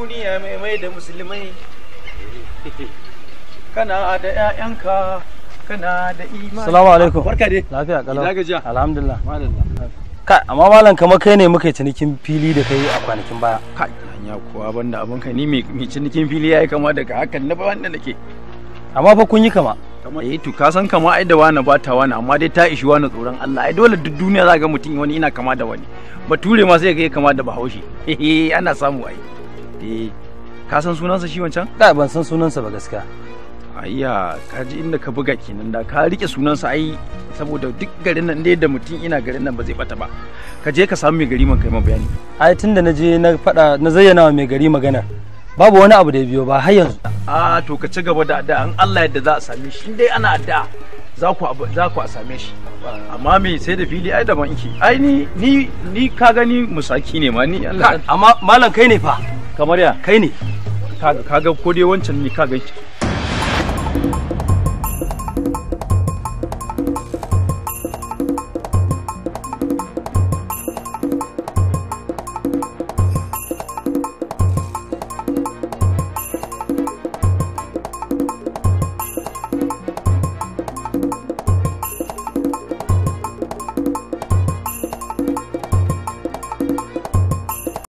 Duniya mai mai da musulmai. Kana da 'ya'yanka, kana da imani. Assalamu alaikum. Barka dai. Lafiya kalau. Ina gajiya? Alhamdulillah. Madalla. Kai, amma malam kamar kai ne muka yi cinikin fili da kai a kwanakin baya. Kai, hanya kuwa banda abin kai ni mai cinikin fili yayi kama daga hakan na ba wanda nake. Amma fa kun yi kama. Kama eh to ka san kama ai da wani ba ta wani, amma dai ta ishi wani tsoron Allah. Ai dole duk duniya za ga mutum wani ina kama da wani. Bature ma sai ga ya kama da Bahaushe. Ana samu ai. Eh, ka san sunansa shi wancan? Da ban san sunansa ba gaskiya. Ayya, ka ji inda ka buga kenan, da ka rike sunansa ai, saboda duk garin nan dai da mutum ina garin nan ba zai bata ba. Ka je ka samu mai gari man kai ma bayani. Ai tunda na je na faɗa na zayyana wa mai gari maganar, babu wani abu da ya biyo ba har yanzu. A to ka ci gaba da addu'a, in Allah yadda za a same shi. In dai ana addu'a za ku a same shi. Amma me sai da fili ai daban yake. Ai ni ka gani musaki ne ma ni Allah. Amma malam kai ne fa. Kamar ya? Kai ne. Kaga ko dai wancan ne ka gan shi.